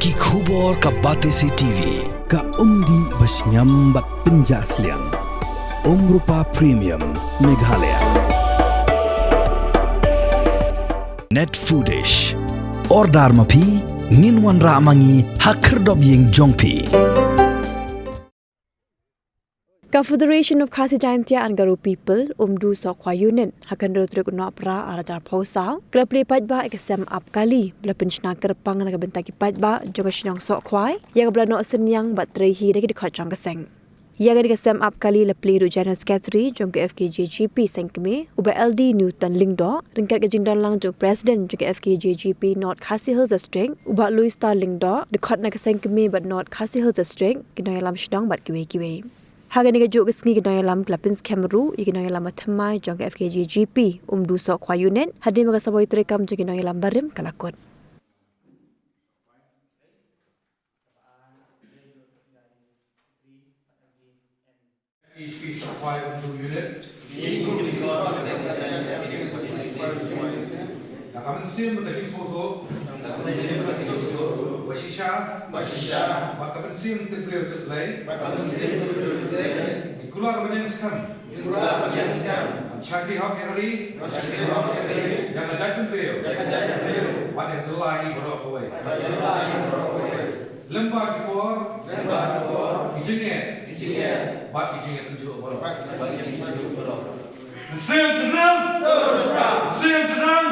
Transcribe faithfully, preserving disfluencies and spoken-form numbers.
Ki khubor ka Batesi T V, ka umdih ba shngiam bad pynjah sliang. Umrupa Premium, Meghalaya. Net Foodish. Order ma phi, ngin wanrah ma ngi ha khyrdop ïing jong phi. Ka Federation of Khasi Jaintia and Garo People, Umdu Sohkhwai Unit, ha ka hynriew tarik u Nohprah arhajar arphew saw, ka la plie paidbah ïa ka sem ap kali ba la pynshna kyrpang na ka bynta ki paidbah jong ka shnong Sohkhwai ïa kaba la noh synñiang bad trei hi da ki dkhot jong ka seng. Ïa kane ka sem ap kali la plie da u General Secretary jong ka F K J G P Sengkmie, u Bah L D Newton Lyngdoh, ryngkat ka jingdon lang jong u President jong ka F K J G P North Khasi Hills District, u Bah Louis Star Lyngdoh, dkhot na ka Sengkmie bad North Khasi Hills District, ki nongïalam shnong bad kiwei kiwei. Ha kane kajuh ka sngi ki nongïalam ki la pynskhem ruh ïa ki nongïalam ba thymmai jong ka F K J G P Umdu Sohkhwai Unit, hadien ba ka sawdong treikam jong ki nongïalam barim ka la kut. H P Sohkhwai Umdu Unit. Da ka mynsiem bad ka jingsngewthuh ba shisha, bad ka mynsiem tip briew tip Blei, ngi kular ban ïeng skhem ban shakri hok ïa ka ri, ïa ka jaitbynriew, bad ïa ka jylla hi baroh kawei. Lyngba ki por, ki jingeh, bad ki jingeh tynjuh baroh. Mynsiem shynrang! Mynsiem shynrang!